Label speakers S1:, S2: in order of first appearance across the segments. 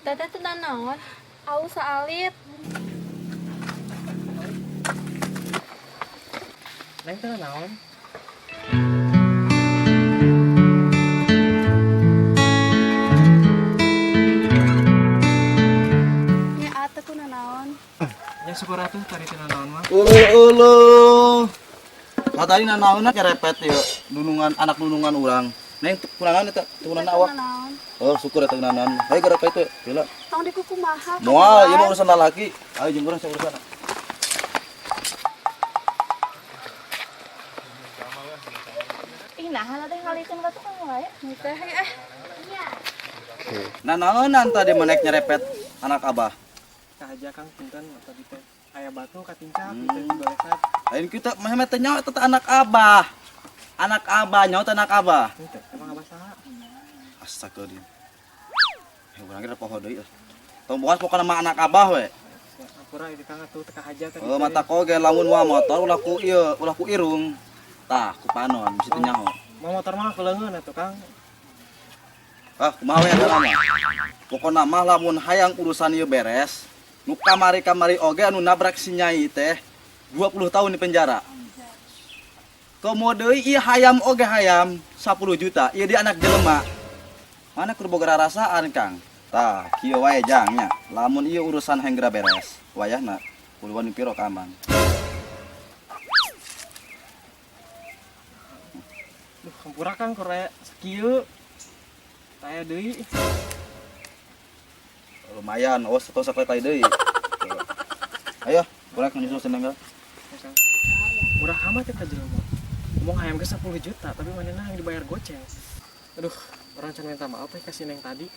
S1: Teteh teu naon? Aus saalit.
S2: Neng teu naon?
S1: Nya atuh ku naon?
S2: Nya syukur atuh tadi teu naon mah.
S3: Uluh uluh. Lah tadi nanaonna nyerepet yeuh nunungan anak nunungan urang. Neng kunaon eta? Teu kunaon awak.
S1: Naon?
S3: Oh, syukur eta kunaon. Ayo geura ka itu, gila.
S1: Tong dikukumaha.
S3: Moal, ieu mah urusan lalaki. Ayo jeung urang urusan.
S1: Ih, nah teh ngalikeun ka tukang wae. Teh eh.
S3: Nanaonan tadi menek nyerepet anak abah.
S2: Kahaja Kang punten tadi teh aya batu katincak gitu di balekat.
S3: Lain kita mah teh nyawa eta teh anak abah. Anak abah nyawa teh anak abah.
S2: Henteu, emang abah saha?
S3: Astagfirullahaladzim. Eh, urang ge poho deui. Tong bogas pokona mah anak abah we.
S2: Ampura ieu Kang atuh teu kahaja tadi.
S3: Oh, mata koge lamun wa motor ulah ku ieu, ulah ku irung. Tah, ku panon bisi teu nyaho.
S2: Mau motor mah keleungeun atuh Kang.
S3: Ah, kumaha we eta mah. Pokona mah lamun hayang urusan ieu beres, nu kamari-kamari oge anu nabrak si Nyai teh 20 tahun di penjara. Komo deui ieu hayam oge hayam 10 juta, ieu di anak jelema. Mana keur boga rarasaan, Kang? Tah, kieu wae jang nya. Lamun ieu urusan hayang geura beres, wayahna puluhan piro ka Amang.
S2: Duh, hampura Kang keur aya sakieu. Taya deui.
S3: Lumayan, awas atau sakali tai deui. Ayo, urang nyusul seneng.
S2: Ya, Kang. Murah amat eta jelema. Ngomong hayam ke 10 juta, tapi manehna yang dibayar goceng. Aduh, orang can minta maaf ya kasih neng tadi.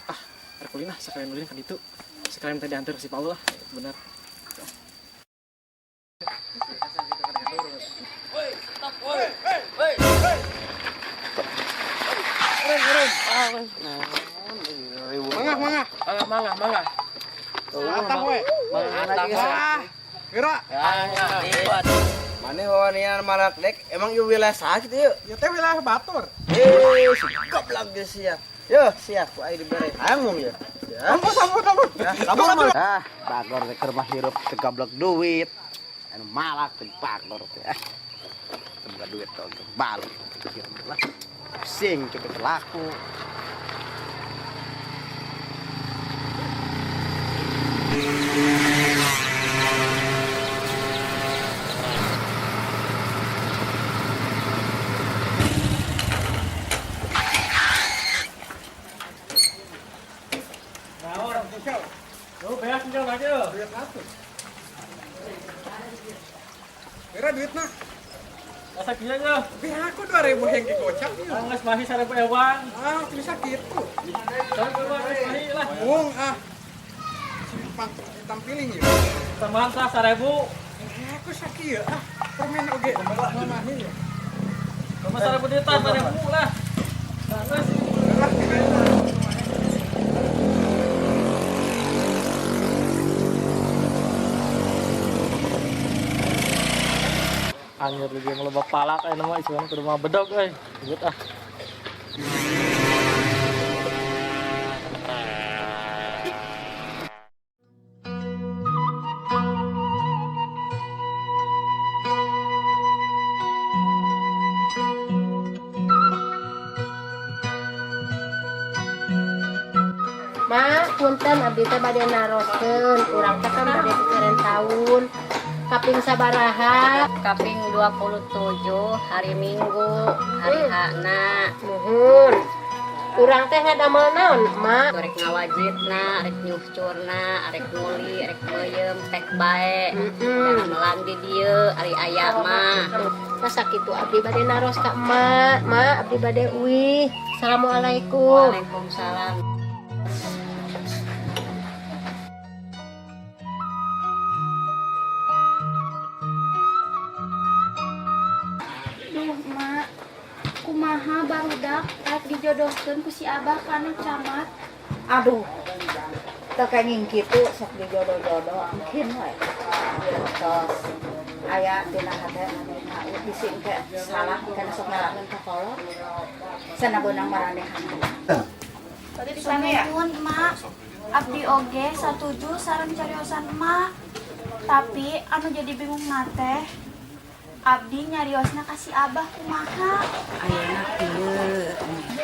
S2: Ah, rek ulin ah, sekalian ulin ka ditu. Sekalian minta diantar si Paul lah, benar.
S4: Mangga, mangga.
S2: Mangga, mangga, mangga.
S4: Atap we.
S2: Mangga.
S4: Gerak.
S5: Mana wawanian malak dek, emang ieu wilayah saha kitu yeuh?
S4: Ya teh wilayah Batur.
S5: Eh, si goblok geus sia. Yo, sia ku aing dibere hayang ya.
S4: Ampun, ampun, ampun.
S5: Kabur mah. Ah, bagor teh keur mah hirup teu goblok duit. Anu malak teh bagor teh. Ah. Teu boga duit teh balik lah. Pusing cepet laku.
S2: Tuh, beak tinggal lagi yo.
S4: Duit atuh. Gerak duitna.
S2: Asa kieu nya.
S4: Tapi aku 2000 yang gocap ieu.
S2: Geus mahi 1000 ewang.
S4: Ah, bisa kitu.
S2: Sampai geus mahi lah.
S4: Wong ah. Simpang tampiling ieu.
S2: Tambahan tah 1000.
S4: Eh, aku sakieu ah. Permen oge mamahi ya.
S2: Tambah 1000 deui tah 1000 lah. Nah, geus.
S4: Gerak.
S2: Anjir lagi ngelebak palak eh nama isuan kudu mah bedog euy. Ribet ah.
S6: Ma, punten abdi teh bade naroskeun, urang teh kan bade keceren taun. Kaping sabaraha?
S7: Kaping 27 hari Minggu, hari Hakna.
S6: Nuhun. Urang teh ngadamel naon, Ma?
S7: Rek ngawajibna, rek nyuhcurna, rek nguli, rek meuyeum, pek bae. Damelan di dieu ari aya mah.
S6: Nah, sakitu abdi bade naros ka emak. Ma, abdi bade uih. Assalamualaikum.
S7: Waalaikumsalam.
S1: Duh, Mak. Kumaha barudak rek dijodohkeun ku si Abah kana camat.
S8: Aduh, teu kenging kitu sok dijodoh-jodoh mungkin we. Tos aya dina hate bisi engke salah kana sok ngalamin ka kolot. Sana beunang maranehan.
S1: Sumuhun Emak, abdi oge satuju sareng cariosan emak. Tapi anu jadi bingung teh, abdi nyariosna ka si Abah kumaha?
S8: Ayeuna kieu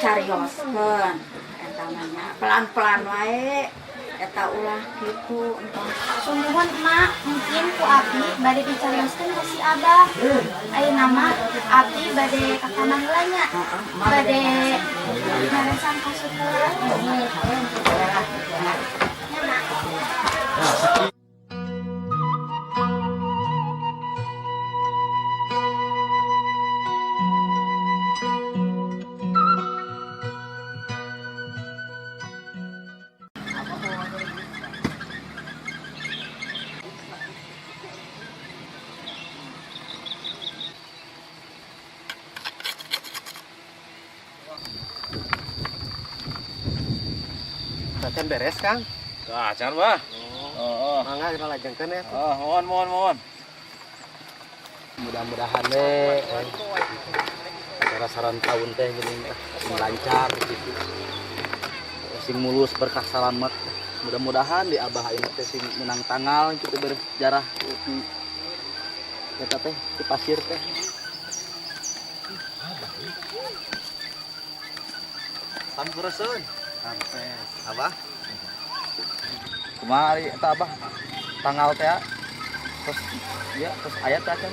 S8: carioskeun eta mah nya pelan-pelan wae eta ulah kitu entong.
S1: Sumuhun Emak, mungkin ku abdi bade dicarioskeun ka si Abah. Ayeuna mah abdi bade ka kamar heula nya. Bade meresan kasut heula. Nya, Mak.
S5: Acan beres, Kang.
S3: Ah, acan bah. Oh.
S5: Mangga kita lajengkeun ya.
S3: Oh, mohon mohon mohon.
S5: Mudah-mudahan deh acara saran tahun teh geuning sing lancar gitu.
S3: Sing mulus berkah salamet. Mudah-mudahan di Abah ayeuna teh sing menang tanggal gitu bersejarah di eta teh di pasir teh. Sampurasun.
S5: Rampes.
S3: Abah. Kumaha ari eta Abah? Tanggal teh terus ya terus aya teh acan.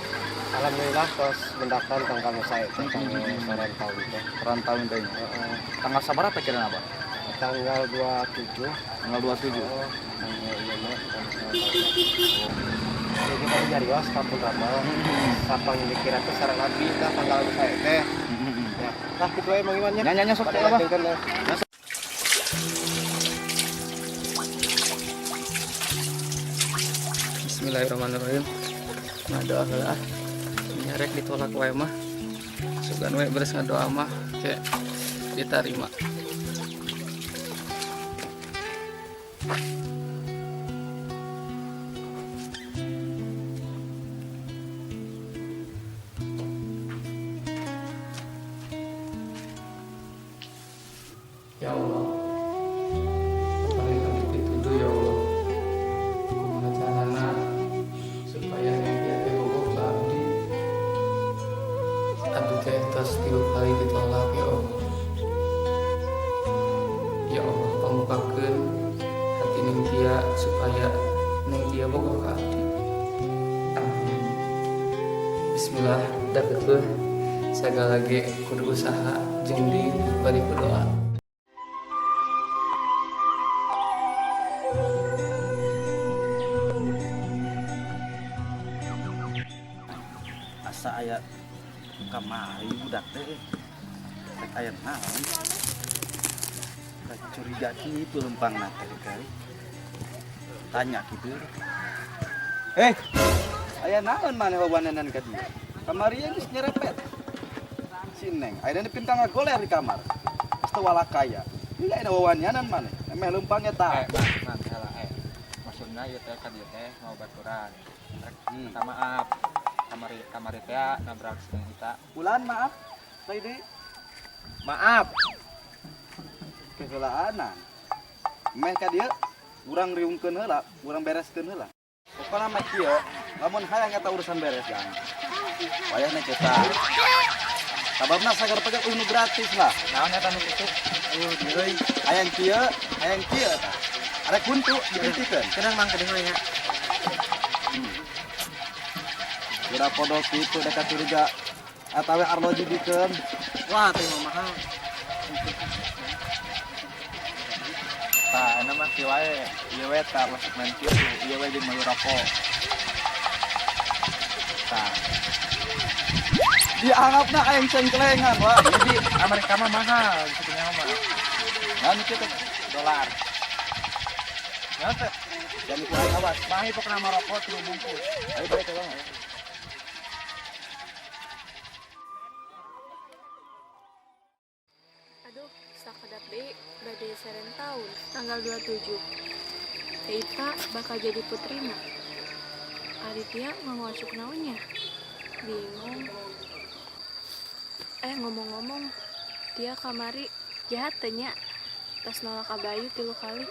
S5: Alhamdulillah tos mendakan tanggal saya teh tanggal saran tahun teh.
S3: Saran tahun teh nya.
S5: Heeh.
S3: Tanggal sabaraha teh kira Abah?
S5: Tanggal 27.
S3: Tanggal 27.
S5: Oh, tanggal ieu mah tanggal saran tahun. Jadi kita nyarios ka pun Rama. Sapang dikira teh sareng abdi tah tanggal saya teh. Ya, tah kitu we Mang Iwan nya.
S3: Nya nya nya sok
S5: Bade
S3: teh Abah.
S5: lajengkeun lah.
S2: Bismillahirrahmanirrahim. Ngadoa heula ah. Nyarek ditolak wae mah. Sugan we beres ngadoa mah kayak diterima. Ya Allah, paling abdi pituduh ya Allah. Kumaha carana supaya Neng Tia teh bogoh ka abdi. Abdi teh tos 3 kali ditolak ya Allah. Ya Allah, pangbukakeun hati Neng Tia supaya Neng Tia bogoh ka abdi. Amin. Bismillah, dapet segala ge kudu usaha jeung di bari ku doa.
S3: Asa aya kamari budak teh. Rek aya naon? Rek curiga kitu lempangna teh kali. Tanya kitu. Eh, aya naon maneh wawanenan ka dieu? Kamari geus nyerepet. Si Neng, ayeuna dipintang ngagoler di kamar. Geus teu walakaya. Ieu aya wawanyanan maneh. Emeh lempangnya tah.
S4: Eh, Mang, Mang, heula eh. Maksudna ieu teh ka dieu teh mau baturan. Rek minta maaf. Kamari kamari teh nabrak si Neng Ita.
S3: Ulan maaf. Lain deui.
S4: Maaf.
S3: Keheulaanan. Meh ka dieu urang riungkeun heula, urang bereskeun heula. Pokona mah kieu, lamun hayang eta urusan beres jang. Wayahna kita. Sababna sagar pegak nu gratis lah.
S4: Naon eta nu kitu?
S3: Deui, hayang kieu, hayang kieu tah. Arek kuntu dipintikeun.
S4: Kenang Mang kedeung nya.
S3: Kira podo kitu deka curiga atawa arloji dikeun.
S2: Wah, teh mah mahal.
S4: Tah, eta mah kieu wae. Ieu we tah masuk main kieu, ieu we jeung meuli rokok. Tah.
S3: Dianggapna aing cengklengan wah.
S4: Jadi Amerika mah mahal gitu nya mah.
S3: Nah, nu kieu teh
S4: Dolar. Ya teh.
S3: Jangan ku aing awas.
S4: Mahi pokona mah rokok 3 bungkus.
S3: Ayo balik bang.
S1: Aduh, sakedap deui bade seren taun tanggal 27. Teh Ita bakal jadi putrina. Ari Tia nganggo naonnya? Bingung. Eh, ngomong-ngomong, Tia kamari jahat teh nya. Tos nolak ka Bayu 3 kali.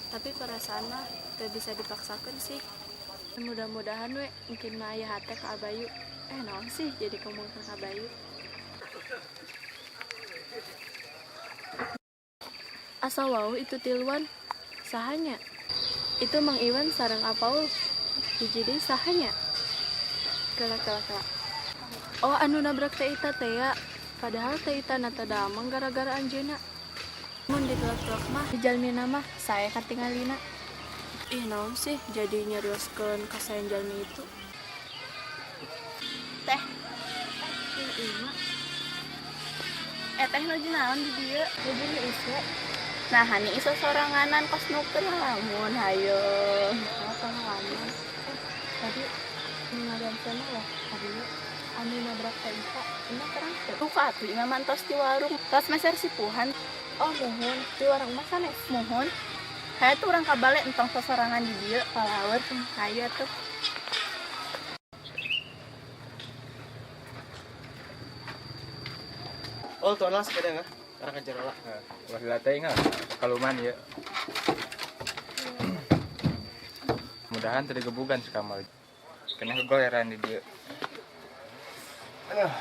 S1: Tapi perasaan mah teu bisa dipaksakeun sih. Mudah-mudahan we mungkin mah aya hate ka Abayu. Naon sih jadi ngomongkeun ka Bayu. Asa wau itu tiluan sahanya. Itu Mang Iwan sareng Apaul. Hiji deui sahanya. Kela kela kela. Oh, anu nabrak Teh Ita teh ya. Padahal Teh Ita na teu damang gara-gara anjeunna. Mun ditelak-telak mah jalmina mah saya katingalina. Ih, naon sih jadi nyarioskeun ka sayan jalmi itu.
S9: Teh.
S1: Ih, Ima.
S9: Teh nuju naon di dieu?
S1: Nuju ngeuis we.
S9: Nah, hani iso soranganan kos nukeun lamun hayo.
S1: Oh, tong lamun. Tadi ningalian sana lah tadi anu nabrak Teh Ita. Ima terang teu?
S9: Duka atuh Ima mantos di warung. Tos meser sipuhan.
S1: Oh, muhun. Di warung mah sanes.
S9: Muhun. Hayo tuh urang ka bale entong sosorangan di dieu palaur. Hayo atuh.
S2: Oh, tuan lah sepeda enggak? Orang kejar lah.
S4: Ulah dilatih enggak? Kaluman ya. Mudahan teu digebugan si Kamal. Kena kegoleran di dieu.
S5: Aduh.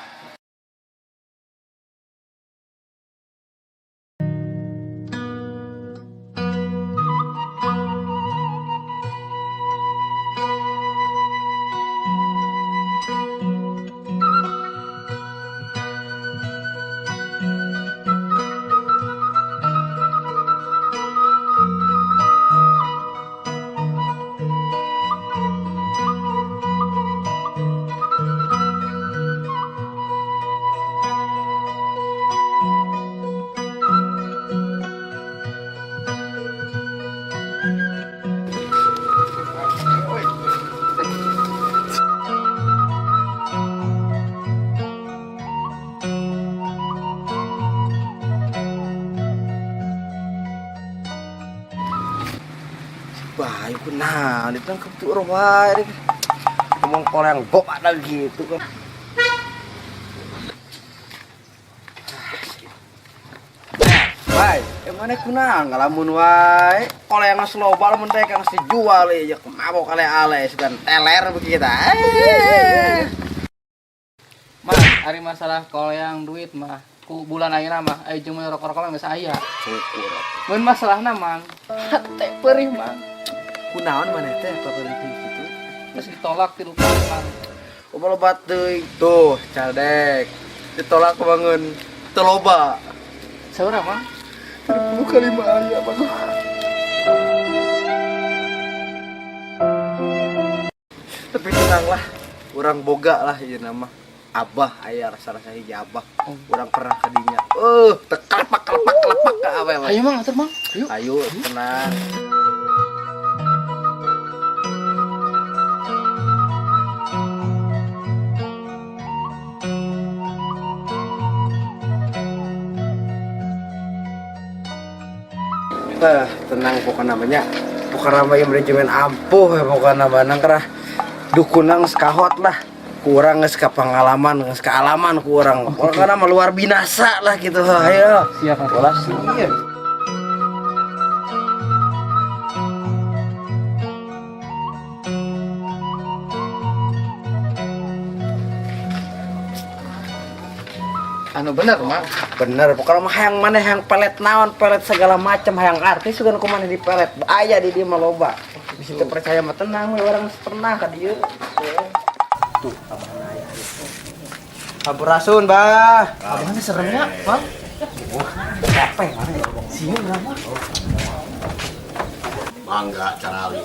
S5: Bayu kunaon ditangkep tuh orang wae. Ngomong koleng bok ada gitu kan. Bae, mana kunaon ngalamun wae. Koleng geus loba lamun teh geus dijual ieu mabok ale-ale sugan teler begitu.
S10: Mah, ari masalah koleng duit mah ku bulan ayeuna mah aya jeung rokok-rokok geus aya.
S5: Syukur.
S10: Mun masalahna mang, hate perih mang.
S5: Kunaon maneh teh paperih kitu?
S10: Terus ditolak 3 kali mang.
S5: Loba teuing tuh caldek. Ditolak bangun teu loba.
S10: Saurang mang?
S5: 30 kali mah aya mang. Tapi tenanglah, urang boga lah ieu nama. Abah aya rasa-rasa hiji abah. Urang pernah ka dinya. Tekelepak-kelepak-kelepak ka awewe.
S10: Ayo mang atuh mang. Ayo.
S5: Ayo tenang. Tenang pokoknya namanya. Pokoknya namanya manajemen ampuh ya pokoknya namanya kerah dukunang sekahot lah. Kurang geus ka pengalaman, geus ka alaman kurang. Pokoknya nama luar binasa lah gitu. Ayo.
S10: Siap, Pak.
S5: Bola sih.
S10: Anu bener, Mang.
S5: Bener, pokoknya mah hayang maneh hayang pelet naon, pelet segala macam, hayang artis sugan ku maneh di pelet. Aya di dieu mah loba. Bisa teu percaya mah tenang we urang geus pernah ka dieu. Tuh, abahna aya. Sampurasun, Bah.
S2: Abahna seremnya, Bang.
S5: Wah, capek mana ya, Bang?
S2: Sieun urang mah.
S11: Mangga carali.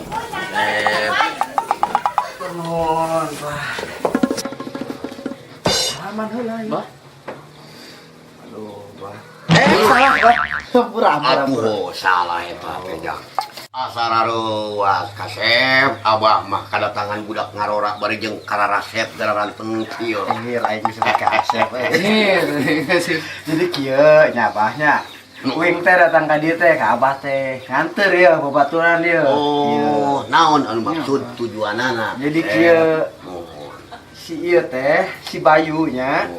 S5: Nuhun, Bah. Salaman heula ieu.
S10: Bah.
S5: Aduh, Bah. Salah, Bah. Hampura, hampura, hampura.
S11: Atuh, salah eta teh, Jang. Asararuas kasep abah mah kadatangan budak ngarora bari jeung kararasep gararanten kieu.
S5: Ini lain bisa kasep.
S10: Ini.
S5: Jadi kieu nya abahnya. Uing teh datang ka dieu teh ka abah teh nganter ya babaturan dieu.
S11: Oh, naon anu maksud tujuanana?
S5: Jadi kieu si ieu teh si Bayu nya.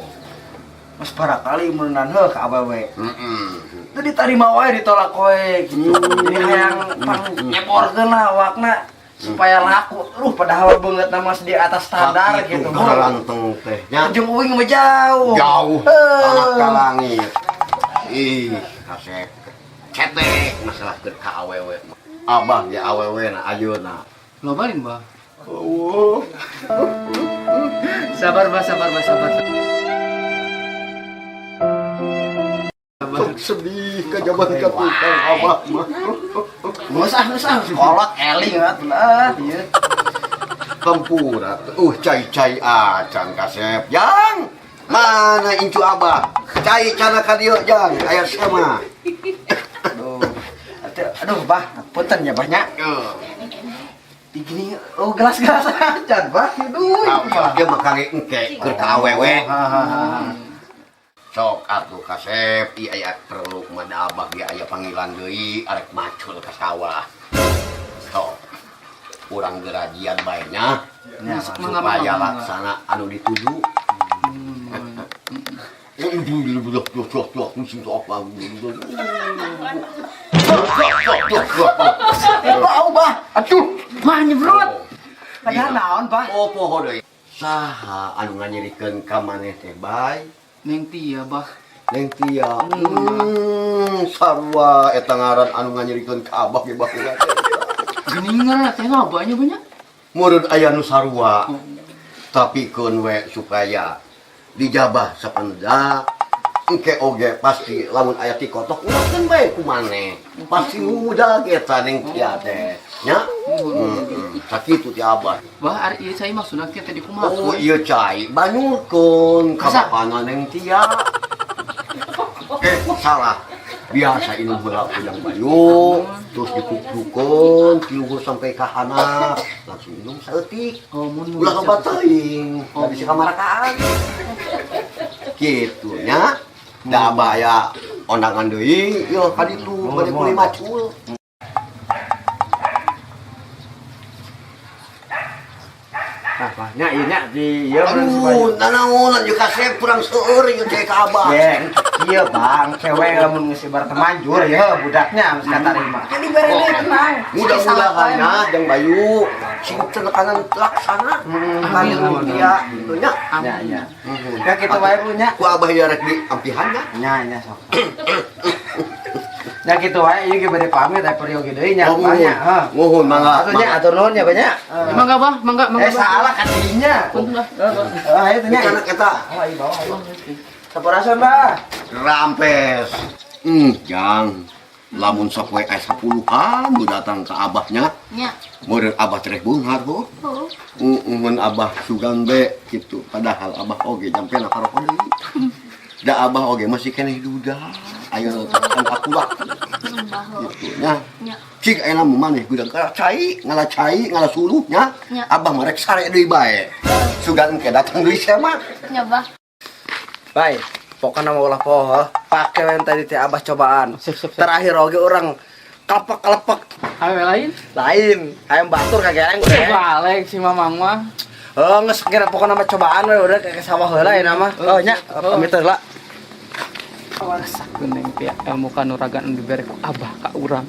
S5: Mas barakali meureunan heuh ka awewe.
S11: Heeh.
S5: Teu ditarima wae, ditolak wae gitu. Jadi hayang pang nyeborkeun lah awakna supaya laku. Padahal beungeut mah di atas standar gitu.
S11: Garanteng teh nya.
S5: Jeung uing mah jauh.
S11: Jauh.
S5: Heuh.
S11: Tanah ka langit. Ih, kasep. Cetek masalah keur ka awewe. Abah ge awewe na ayeuna.
S10: Lobarin, Bah.
S11: Oh.
S10: Sabar, Bah, sabar, Bah, sabar.
S11: Sok sedih ka jaman ka tukang abah mah.
S5: Geus ah, geus ah, kolot eling atuh lah ieu.
S11: Hampura, cai-cai acan kasep. Jang, mana incu abah? Cai cana ka dieu jang, aya sia mah.
S5: Aduh. Aduh, Bah, punten ya, Bah nya. Ih, gini, oh gelas-gelas acan, Bah. Aduh,
S11: Nah, dia mah kangge engke keur ka awewe.
S5: Ha ha ha.
S11: Sok atuh kasep, ieu aya perlu mah da abah ge aya panggilan deui arek macul ka sawah. Sok. Urang gerajian bae nya.
S5: Ya,
S11: supaya laksana anu dituju.
S5: Bau, Bah. Aduh,
S10: Mah nyebrot.
S5: Padahal naon, Bah?
S11: Oh, poho deui. Saha anu nganyirikeun ka maneh teh, Bay?
S10: Neng Tia, Bah.
S11: Neng Tia. Sarua eta ngaran anu nganyirikeun ka abah ge baheula teh.
S10: Geuning ngaranna teh ngabanya banyak.
S11: Meureun aya nu sarua. Tapi keun we supaya dijabah sapanda engke oge pasti lamun aya ti kotok ulah bae ku maneh. Pasti muda eta Neng Tia teh. Nya? Sakitu ti abah.
S10: Bah, ari ieu cai maksudna teh tadi kumaha?
S11: Oh, ieu cai banyurkeun ka
S10: Asa?
S11: bapana Neng Tia. Salah. Biasa inum heula ku Jang Bayu, terus dipuklukeun ti luhur sampai ka handap, langsung minum saeutik.
S10: Oh, mun
S11: Ulah loba teuing, da bisi kamarakaan. Kitu nya. Da abah aya ondangan deui, ieu ka ditu bade kuli macul.
S5: Nah, Bah, nya ieu nya di ieu meureun si Bayu.
S11: Aduh, nanaonan jeung kasep kurang seueur ieu teh ka abah.
S5: Geng, iya bang, cewek lamun geus ibarat manjur ya budaknya geus katarima. Jadi bere deui tenang.
S11: Mudah-mudahan nya Jang Bayu sing tenekanan laksana.
S5: Amin,
S11: Amin dia gitu nya.
S5: Nya nya. Ya kitu wae Bu nya.
S11: Ku abah ieu rek di ampihan nya.
S5: Nya nya sok. Nya kitu wae ieu ge bade pamit aya peryogi deui nya.
S11: Oh,
S5: Banyak, heuh.
S11: Muhun mangga.
S5: Atuh nya atur nuhun nya banyak.
S10: Mangga, Bah, mangga, mangga.
S5: Salah katinya.
S10: Punten, Bah.
S5: Heeh, ayo teh nya.
S11: Kana eta.
S5: Oh, ayo bawa ayo. Sampurasun, Bah.
S11: Rampes. Jang. Lamun sapoe aya 10-an nu datang ka abahnya.
S9: Nya.
S11: Meureun abah teh beunghar heuh.
S9: Oh.
S11: Mun abah sugan be kitu padahal abah oge jampena karoko deui. Da abah oge masih keneh duda. Ayeuna teh kan aku lah. Gitu nya.
S9: Nya.
S11: Cik ayeuna mah maneh gudang ka cai, ngala cai, ngala suluh nya.
S9: Nya.
S11: Abah mah rek sare deui bae. Sugan engke datang deui sia mah.
S9: Nya, Bah.
S5: Baik, pokoknya mah ulah poho, pake yang tadi teh abah cobaan.
S10: Sip, sip, sip.
S5: Terakhir oge orang kelepek-kelepek
S10: Awewe lain?
S5: lain, ayam batur kagereng udah.
S10: Balik si Mamang mah.
S5: Oh, geus kira pokoknya mah cobaan we udah kayak sawah heula ya nama. Oh nya, pamit heula.
S10: Rasakeun Neng Tia ilmu kanuragan anu dibere ku abah ka urang.